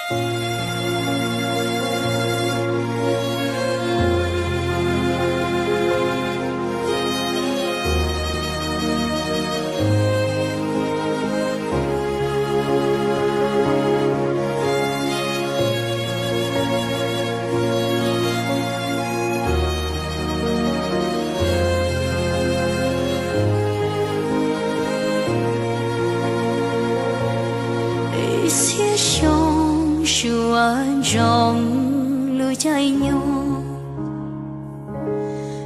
Ib txhiab xyoo suav ntsoov lub caij nyoog,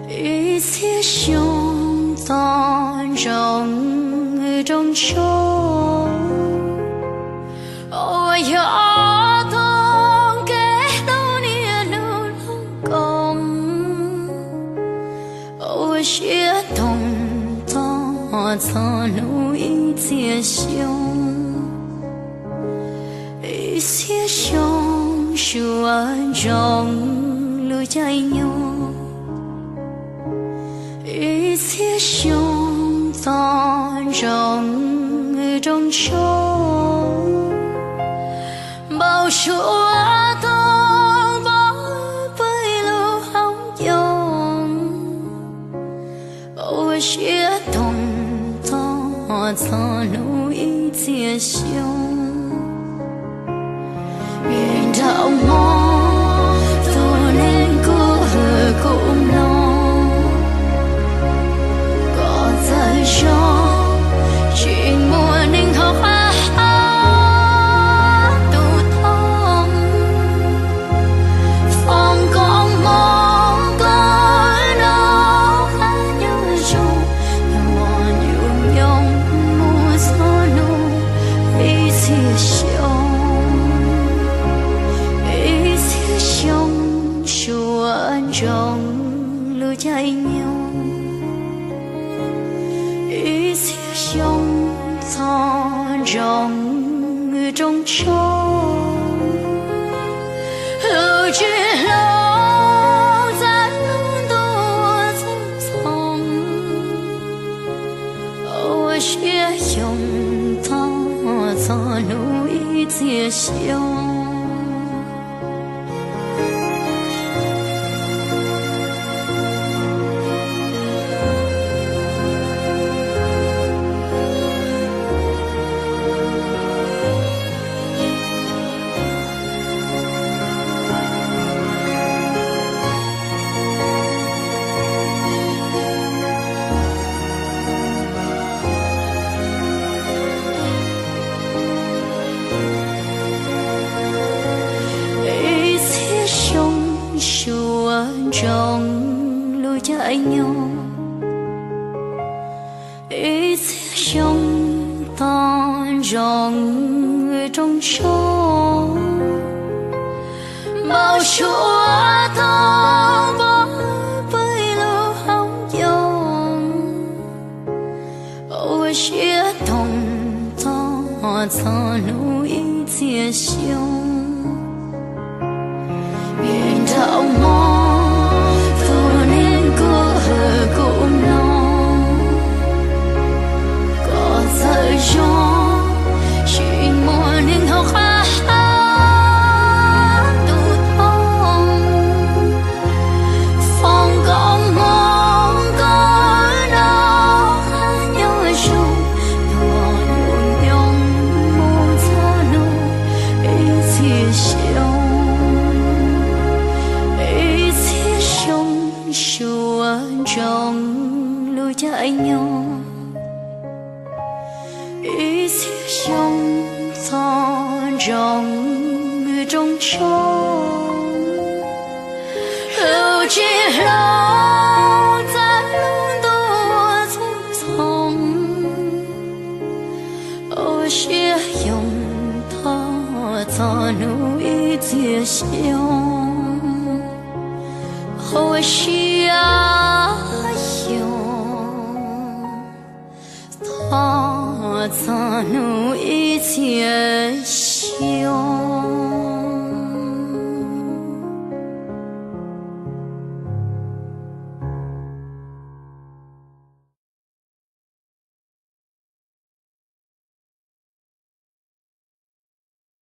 ib txhiab xyoo tos ntsoov rooj tshoob, uas yog ob tog kev tau niaj hnub lub koom, ua siab toog tos txog hnub ib txhiab xyoo. Ib txhiab xyoo suav ntsoov lub caij nyoog, ib txhiab xyoo tos ntsoov rooj tshoob, npau suav toog pov pw lub hauv ncoo, ua siab toog tos txog hnub ib txhiab xyoo. Nrog hmo tus neeg kuj hwm kuj mloog, kom txawm zoo tsis muaj neeg ho qab tus thoob. Foom koob hmoov koj noj qab nyob zoo, mos nyuam nyoog mus txog hnub ib txhiab xyoo. Ib txhiab xyoo suav ntsoov lub caij nyoog, ib txhiab xyoo txog ntsoov rooj tshoob, lub tsis hloov txaj lub ntuj txhawj txhoov, ua siab xyoo txog txog hnub ib txhiab xyoo. Ib txhiab xyoo suav ntsoov lub caij nyoog, ib txhiab xyoo txog ntsoov rooj tshoob, npau suav toog pov pw lub hauv ncoo, ua siab toog tos txog hnub ib txhiab xyoo. Nrog hmo tus neeg kuj hwm kuj mloog, kom txawm zoo tsis muaj neeg ho qab tus thoob. Foom koob hmoov koj noj qab nyob zoo, mos nyuam nyoog mus txog hnub ib txhiab xyoo. Ib txhiab xyoo suav ntsoov lub caij nyoog, ib txhiab xyoo txog ntsoov rooj tshoob, lub tsis hloov txaj lub ntuj txhawj txhoov, ua siab xyoo txog txog hnub ib txhiab xyoo. Ua siab xyoo txog txog hnub ib txhiab